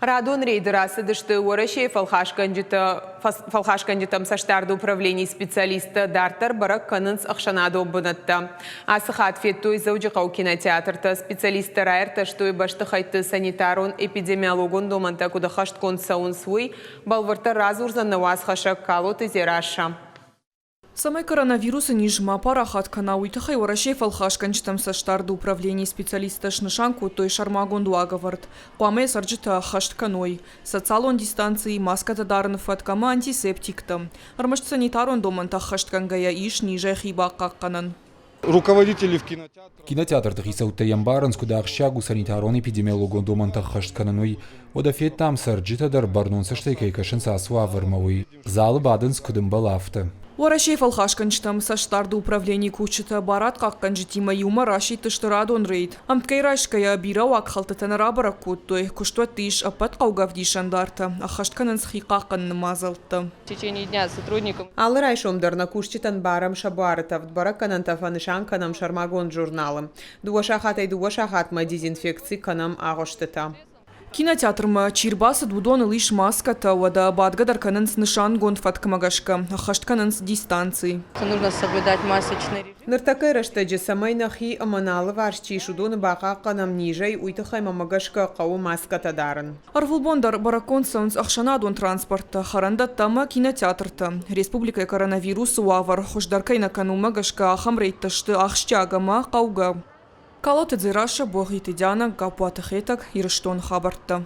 Радон рейды рацыдысты Уӕрӕсейы фӕлхасгӕнджытӕм цӕстдарды управленийы специалисттӕ. Дарддӕр бӕрӕг кӕнынц ӕхсӕнадон бынӕттӕ. Ацы хатт федтой Дзӕуджыхъӕуы кинотеатртӕ. Специалисттӕ раиртӕстой бӕстыхӕйтты санитарон-эпидемиологон домӕнтӕ куыд ӕххӕстгонд цӕуынц, уый. Бӕлвырддӕр радзурдзӕн нӕ уацхӕссӕг Калоты Дзерассӕ. Цӕмӕй коронавирусы низ ма парахат кӕна, уый тыххӕй Уӕрӕсейы фӕлхасгӕнджытӕм цӕстдарды управленийы специалисттӕ снысан кодтой сӕрмагонд уагӕвӕрд. Хъуамӕ йӕ цӕрджытӕ ӕххӕст кӕной социалон дистанци, маскӕтӕ дарыны фӕтк ӕмӕ антисептиктӕ. Ӕрмӕст санитарон домӕнтӕ ӕххӕстгӕнгӕйӕ ис низӕй хи бахъахъхъӕнӕн. Руководители в кинотеатрах. Кинотеатрты хицӕуттӕ йӕ ӕмбарынц, куыд ахсджиаг у санитарон-эпидемиологон домӕнтӕ ӕххӕст кӕнын, уый. Уӕдӕ федтам, цӕрджытӕ дӕр бӕрнон цӕстӕй кӕй кӕсынц ацы уавӕрмӕ, уый. Залы бадынц, куыд ӕмбӕлы, афтӕ. Уӕрӕсейы фӕлхасгӕнджытӕм цӕстдарды управленийы кусджытӕ барадхъахъхъӕнджытимӕ иумӕ расидтысты радон рейд. Ӕмткӕй райсгӕйӕ, бирӕ уагхӕлдтытӕ нӕ рабӕрӕг кодтой. Куыстуӕтты ис ӕппӕт хъӕугӕ ӕвдисӕндартӕ, ӕххӕст кӕнынц хи хъахъхъӕныны мадзӕлттӕ. В течение дня сотрудникам Алы райсом дӕр нӕ кусджытӕн барӕм сӕ буары тӕвд, бӕрӕггӕнӕнтӕ фӕнысан кӕнӕм сӕрмагонд журналы. 2 сахатӕй 2 сахатмӕ дезинфекци кӕнӕм агъуыстытӕ. Кинотеатрмӕ чи рбацыд, уыдоныл ис маскӕтӕ, уӕдӕ бадгӕ дӕр кӕнынц нысангонд фӕткмӕ гӕсгӕ, ӕххӕст кӕнынц дистанци. Нужно соблюдать масочный режим. Ныртӕккӕйы рӕстӕджы, цӕмӕй нӕхи ӕмӕ нӕ алыварс чи ис, уыдоны бахъахъхъӕнӕм низӕй, уый тыххӕй мӕнмӕ гӕсгӕ хъӕуы маскӕтӕ дарын. Ӕрвылбон дӕр бӕрӕггонд цӕуынц ӕхсӕнадон транспорттӕ, хӕрӕндӕттӕ ӕмӕ кинотеатртӕ. Республикӕйы коронавирусы уавӕр хуыздӕр кӕй нӕ кӕны, уымӕ гӕсгӕ ахӕм рейдтӕ сты ахсджиаг ӕмӕ хъӕугӕ. Калоты Дзерассӕ, Богъиты Диана, Гаппуаты Хетӕг, Ирыстоны хабӕрттӕ.